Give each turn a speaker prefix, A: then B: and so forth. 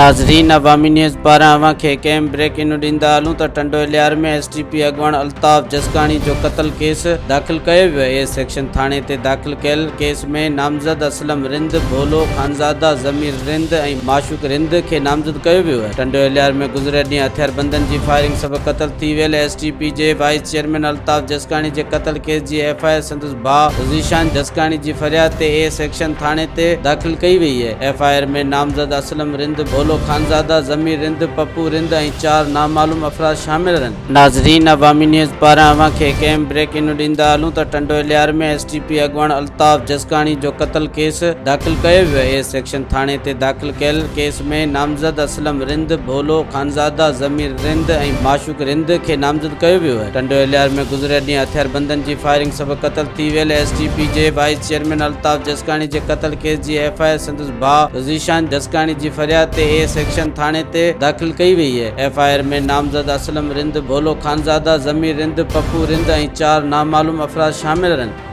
A: ناظرين عوامي نيوز پاران اوهان کي هڪ اهم بريڪنگ نيوز ڏيندا هلون ته Tando Allahyar ۾ S T P اڳواڻ الطاف جسڪاڻي جو قتل ڪيس داخل ڪيو ويو اي سيڪشن ٿاڻي تي داخل ڪيل ڪيس ۾ نامزد اسلم رند، ڀولو خانزاده، ضمير رند ۽ معشوق رند کي نامزد ڪيو ويو آهي. ٽنڊو الهيار ۾ گذريل ڏينهن هٿياربندن جي فائرنگ سبب قتل ٿي ويل ايس ٽي پي جي وائيس چيئرمين الطاف جسڪاڻي جي قتل ڪيس جي ايف I R سندس ڀاء ذيشان جسڪاڻي جي فرياد تي اي سيڪشن ٿاڻي تي داخل ڪئي وئي آهي. ايف I R ۾ نامزد اسلم رند، ڀولو خانزاده، ضمير رند، پپو رند ۽ چار نامعلوم افراد شامل رهن. ناظرين عوامي نيوز پاران اوهان کي هڪ اهم بريڪنگ نيوز ڏيندا هلون ته Tando Allahyar ۾ S T P اڳواڻ الطاف جسڪاڻي جو قتل ڪيس داخل ڪيو ويو آهي. اي سيڪشن ٿاڻي تي داخل ڪيل ڪيس ۾ نامزد اسلم رند، ڀولو خانزاده، ضمير رند ۽ معشوق رند کي نامزد ڪيو ويو آهي. ٽنڊو الهيار ۾ گذريل ڏينهن هٿياربندن جي فائرنگ سبب قتل ٿي ويل ايس ٽي پي جي وائيس چيئرمين الطاف جسڪاڻي جي قتل ڪيس جي ايف I R سندس ڀاء ذيشان جسڪاڻي جي فرياد تي اي سيڪشن ٿاڻي تي داخل ڪئي وئي آهي. ايف I R ۾ نامزد اسلم رند، ڀولو خانزاده، ضمير رند، پپو رند ۽ چار نامعلوم افراد شامل رهن.